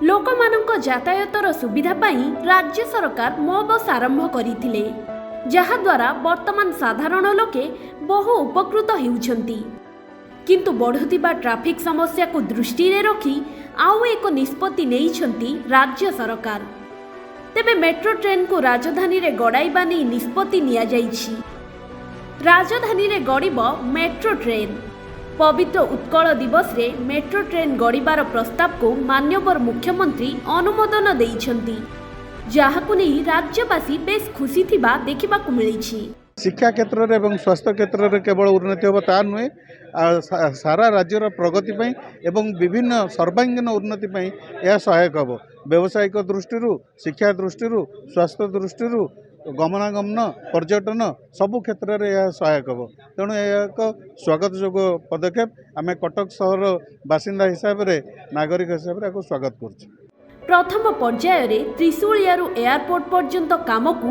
ଲୋକମାନଙ୍କ ଯାତାୟାତର ସୁବିଧା ପାଇଁ ରାଜ୍ୟ ସରକାର ମୋ ବସ୍ ଆରମ୍ଭ କରିଥିଲେ, ଯାହାଦ୍ୱାରା ବର୍ତ୍ତମାନ ସାଧାରଣ ଲୋକେ ବହୁ ଉପକୃତ ହେଉଛନ୍ତି। କିନ୍ତୁ ବଢ଼ୁଥିବା ଟ୍ରାଫିକ୍ ସମସ୍ୟାକୁ ଦୃଷ୍ଟିରେ ରଖି ଆଉ ଏକ ନିଷ୍ପତ୍ତି ନେଇଛନ୍ତି ରାଜ୍ୟ ସରକାର। ତେବେ ମେଟ୍ରୋ ଟ୍ରେନ୍କୁ ରାଜଧାନୀରେ ଗଡ଼ାଇବା ନେଇ ନିଷ୍ପତ୍ତି ନିଆଯାଇଛି। ରାଜଧାନୀରେ ଗଡ଼ିବ ମେଟ୍ରୋ ଟ୍ରେନ୍। ପବିତ୍ର ଉତ୍କଳ ଦିବସରେ ମେଟ୍ରୋ ଟ୍ରେନ୍ ଗଡ଼ିବାର ପ୍ରସ୍ତାବକୁ ମାନ୍ୟବର ମୁଖ୍ୟମନ୍ତ୍ରୀ ଅନୁମୋଦନ ଦେଇଛନ୍ତି, ଯାହାକୁ ନେଇ ରାଜ୍ୟବାସୀ ବେଶ୍ ଖୁସି ଥିବା ଦେଖିବାକୁ ମିଳିଛି। ଶିକ୍ଷା କ୍ଷେତ୍ରରେ ଏବଂ ସ୍ୱାସ୍ଥ୍ୟ କ୍ଷେତ୍ରରେ କେବଳ ଉନ୍ନତି ହେବ ତାହା ନୁହେଁ, ସାରା ରାଜ୍ୟର ପ୍ରଗତି ପାଇଁ ଏବଂ ବିଭିନ୍ନ ସର୍ବାଙ୍ଗୀନ ଉନ୍ନତି ପାଇଁ ଏହା ସହାୟକ ହେବ। ବ୍ୟବସାୟିକ ଦୃଷ୍ଟିରୁ, ଶିକ୍ଷା ଦୃଷ୍ଟିରୁ, ସ୍ୱାସ୍ଥ୍ୟ ଦୃଷ୍ଟିରୁ, ଗମନାଗମନ, ପର୍ଯ୍ୟଟନ ସବୁ କ୍ଷେତ୍ରରେ ଏହା ସହାୟକ ହେବ। ତେଣୁ ଏହା ଏକ ସ୍ୱାଗତଯୋଗ୍ୟ ପଦକ୍ଷେପ। ଆମେ କଟକ ସହର ବାସିନ୍ଦା ହିସାବରେ, ନାଗରିକ ହିସାବରେ ଏହାକୁ ସ୍ୱାଗତ କରୁଛୁ। ପ୍ରଥମ ପର୍ଯ୍ୟାୟରେ ତ୍ରିଶୁଳିଆରୁ ଏୟାରପୋର୍ଟ ପର୍ଯ୍ୟନ୍ତ କାମକୁ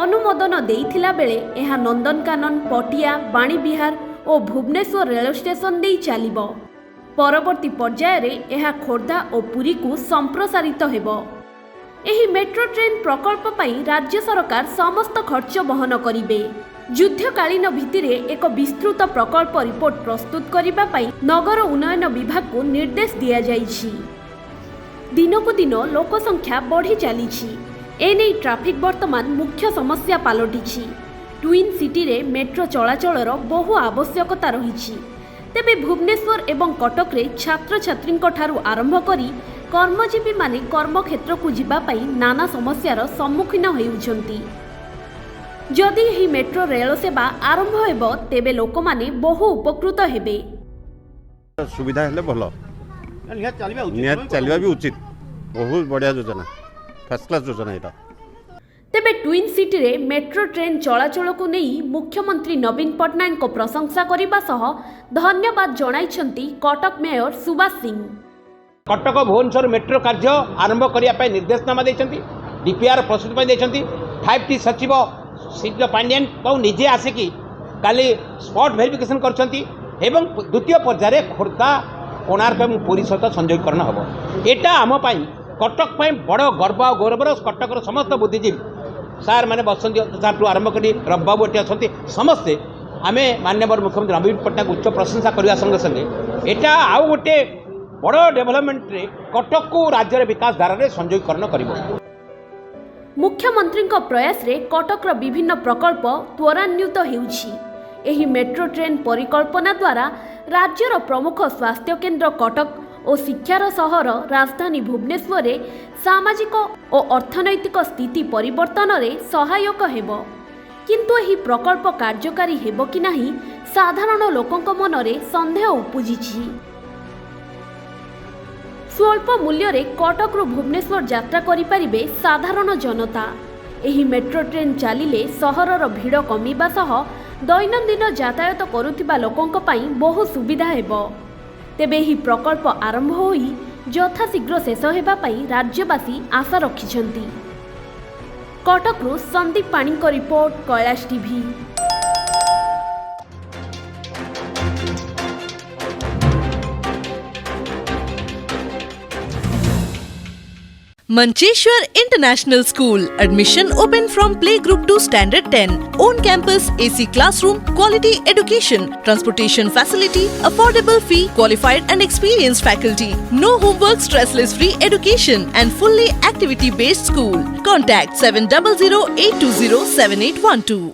ଅନୁମୋଦନ ଦେଇଥିଲା ବେଳେ ଏହା ନନ୍ଦନକାନନ, ପଟିଆ, ବାଣୀବିହାର ଓ ଭୁବନେଶ୍ୱର ରେଳ ଷ୍ଟେସନ ଦେଇ ଚାଲିବ। ପରବର୍ତ୍ତୀ ପର୍ଯ୍ୟାୟରେ ଏହା ଖୋର୍ଦ୍ଧା ଓ ପୁରୀକୁ ସମ୍ପ୍ରସାରିତ ହେବ। ଏହି ମେଟ୍ରୋ ଟ୍ରେନ୍ ପ୍ରକଳ୍ପ ପାଇଁ ରାଜ୍ୟ ସରକାର ସମସ୍ତ ଖର୍ଚ୍ଚ ବହନ କରିବେ। ଯୁଦ୍ଧକାଳୀନ ଭିତ୍ତିରେ ଏକ ବିସ୍ତୃତ ପ୍ରକଳ୍ପ ରିପୋର୍ଟ ପ୍ରସ୍ତୁତ କରିବା ପାଇଁ ନଗର ଉନ୍ନୟନ ବିଭାଗକୁ ନିର୍ଦ୍ଦେଶ ଦିଆଯାଇଛି। ଦିନକୁ ଦିନ ଲୋକସଂଖ୍ୟା ବଢ଼ି ଚାଲିଛି। ଏନେଇ ଟ୍ରାଫିକ୍ ବର୍ତ୍ତମାନ ମୁଖ୍ୟ ସମସ୍ୟା ପାଲଟିଛି। ଟ୍ୱିନ୍ ସିଟିରେ ମେଟ୍ରୋ ଚଳାଚଳର ବହୁ ଆବଶ୍ୟକତା ରହିଛି। ତେବେ ଭୁବନେଶ୍ୱର ଏବଂ କଟକରେ ଛାତ୍ରଛାତ୍ରୀଙ୍କ ଠାରୁ ଆରମ୍ଭ କରି କର୍ମଜୀବୀମାନେ କର୍ମକ୍ଷେତ୍ରକୁ ଯିବା ପାଇଁ ନାନା ସମସ୍ୟାର ସମ୍ମୁଖୀନ ହେଉଛନ୍ତି। ଯଦି ଏହି ମେଟ୍ରୋ ରେଳ ସେବା ଆରମ୍ଭ ହେବ, ତେବେ ଲୋକମାନେ ବହୁ ଉପକୃତ ହେବେ। ସୁବିଧା ହେଲେ ଭଲ। ନିହାତି ଚାଲିବା ଉଚିତ। ନିହାତି ଚାଲିବା ବି ଉଚିତ। ବହୁତ ବଢ଼ିଆ ଯୋଜନା, ଫାର୍ଷ୍ଟ କ୍ଲାସ୍ ଯୋଜନା ଏଇଟା। ତେବେ ଟ୍ୱିନ୍ ସିଟିରେ ମେଟ୍ରୋ ଟ୍ରେନ୍ ଚଳାଚଳକୁ ନେଇ ମୁଖ୍ୟମନ୍ତ୍ରୀ ନବୀନ ପଟ୍ଟନାୟକଙ୍କ ପ୍ରଶଂସା କରିବା ସହ ଧନ୍ୟବାଦ ଜଣାଇଛନ୍ତି କଟକ ମେୟର ସୁବାସ ସିଂ। କଟକ ଭୁବନେଶ୍ୱର ମେଟ୍ରୋ କାର୍ଯ୍ୟ ଆରମ୍ଭ କରିବା ପାଇଁ ନିର୍ଦ୍ଦେଶନାମା ଦେଇଛନ୍ତି, ଡିପିଆର୍ ପ୍ରସ୍ତୁତ ପାଇଁ ଦେଇଛନ୍ତି। 5ଟି ସଚିବ ଶ୍ରୀଯୁକ୍ତ ପାଣ୍ଡିଆନ ବାବୁ ନିଜେ ଆସିକି କାଲି ସ୍ପଟ୍ ଭେରିଫିକେସନ୍ କରିଛନ୍ତି ଏବଂ ଦ୍ୱିତୀୟ ପର୍ଯ୍ୟାୟରେ ଖୋର୍ଦ୍ଧା, କୋଣାର୍କ ଏବଂ ପୁରୀ ସହିତ ସଂଯୋଗୀକରଣ ହେବ। ଏଇଟା ଆମ ପାଇଁ, କଟକ ପାଇଁ ବଡ଼ ଗର୍ବ ଆଉ ଗୌରବର। କଟକର ସମସ୍ତ ବୁଦ୍ଧିଜୀବୀ ସାର୍ ମାନେ ବସନ୍ତି ସାର୍ଠୁ ଆରମ୍ଭ କରି ରବିବାବୁ ଏଠି ଅଛନ୍ତି, ସମସ୍ତେ ଆମେ ମାନ୍ୟବର ମୁଖ୍ୟମନ୍ତ୍ରୀ ନବୀନ ପଟ୍ଟନାୟକ ଉଚ୍ଚ ପ୍ରଶଂସା କରିବା ସଙ୍ଗେ ସଙ୍ଗେ ଏଇଟା ଆଉ ଗୋଟେ ବଡ଼ ଡେଭଲପମେଣ୍ଟରେ କଟକକୁ ରାଜ୍ୟର ବିକାଶ ଧାରାରେ ସଂଯୋଗୀକରଣ କରିବ। ମୁଖ୍ୟମନ୍ତ୍ରୀଙ୍କ ପ୍ରୟାସରେ କଟକର ବିଭିନ୍ନ ପ୍ରକଳ୍ପ ତ୍ୱରାନ୍ୱିତ ହେଉଛି। ଏହି ମେଟ୍ରୋ ଟ୍ରେନ୍ ପରିକଳ୍ପନା ଦ୍ୱାରା ରାଜ୍ୟର ପ୍ରମୁଖ ସ୍ୱାସ୍ଥ୍ୟକେନ୍ଦ୍ର କଟକ ଓ ଶିକ୍ଷାର ସହର ରାଜଧାନୀ ଭୁବନେଶ୍ୱରରେ ସାମାଜିକ ଓ ଅର୍ଥନୈତିକ ସ୍ଥିତି ପରିବର୍ତ୍ତନରେ ସହାୟକ ହେବ। କିନ୍ତୁ ଏହି ପ୍ରକଳ୍ପ କାର୍ଯ୍ୟକାରୀ ହେବ କି ନାହିଁ, ସାଧାରଣ ଲୋକଙ୍କ ମନରେ ସନ୍ଦେହ ଉପୁଜିଛି। ସ୍ୱଳ୍ପ ମୂଲ୍ୟରେ କଟକରୁ ଭୁବନେଶ୍ୱର ଯାତ୍ରା କରିପାରିବେ ସାଧାରଣ ଜନତା। ଏହି ମେଟ୍ରୋ ଟ୍ରେନ୍ ଚାଲିଲେ ସହରର ଭିଡ଼ କମିବା ସହ ଦୈନନ୍ଦିନ ଯାତାୟାତ କରୁଥିବା ଲୋକଙ୍କ ପାଇଁ ବହୁ ସୁବିଧା ହେବ। ତେବେ ଏହି ପ୍ରକଳ୍ପ ଆରମ୍ଭ ହୋଇ ଯଥାଶୀଘ୍ର ଶେଷ ହେବା ପାଇଁ ରାଜ୍ୟବାସୀ ଆଶା ରଖିଛନ୍ତି। କଟକରୁ ସନ୍ଦୀପ ପାଣିଙ୍କ report, Kailash TV. Mancheshwar International School. Admission open from playgroup to Standard 10. Own campus, AC classroom, quality education, transportation facility, affordable fee, qualified and experienced faculty. No homework, stressless free education and fully activity based school. Contact 700 820 7812.